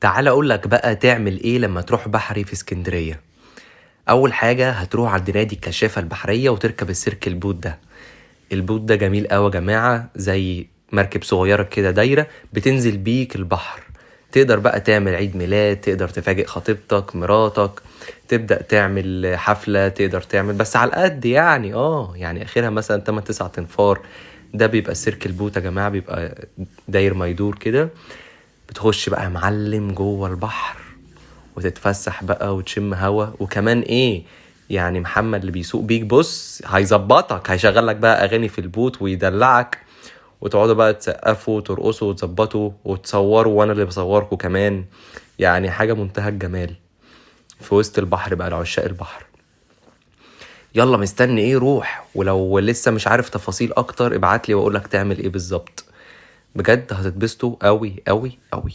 تعال اقول لك بقى تعمل ايه لما تروح بحري في اسكندريه. اول حاجة هتروح عند نادي الكشافه البحرية وتركب ال circle boat ده. ال boat ده جميل قوي يا جماعه، زي مركب صغيرة كده دايرة بتنزل بيك البحر. تقدر بقى تعمل عيد ميلاد، تقدر تفاجئ خطيبتك مراتك، تبدأ تعمل حفلة، تقدر تعمل بس على القد يعني، يعني اخرها مثلا 8 9 تنفار. ده بيبقى ال circle boat يا جماعة، بيبقى داير ما يدور كده. بتخش بقى يا معلم جوه البحر وتتفسح بقى وتشم هوا، وكمان ايه يعني محمد اللي بيسوق بيك بص هيظبطك، هيشغل لك بقى اغاني في ال boat ويدلعك، وتقعدوا بقى تسقفوا وترقصوا وتظبطوا وتصوروا، وانا اللي بصوركم كمان. يعني حاجة منتهى الجمال في وسط البحر بقى لعشاق البحر. يلا مستني ايه؟ روح. ولو لسه مش عارف تفاصيل اكتر ابعتلي واقولك تعمل ايه بالظبط. بجد هتتبسطوا قوي قوي قوي.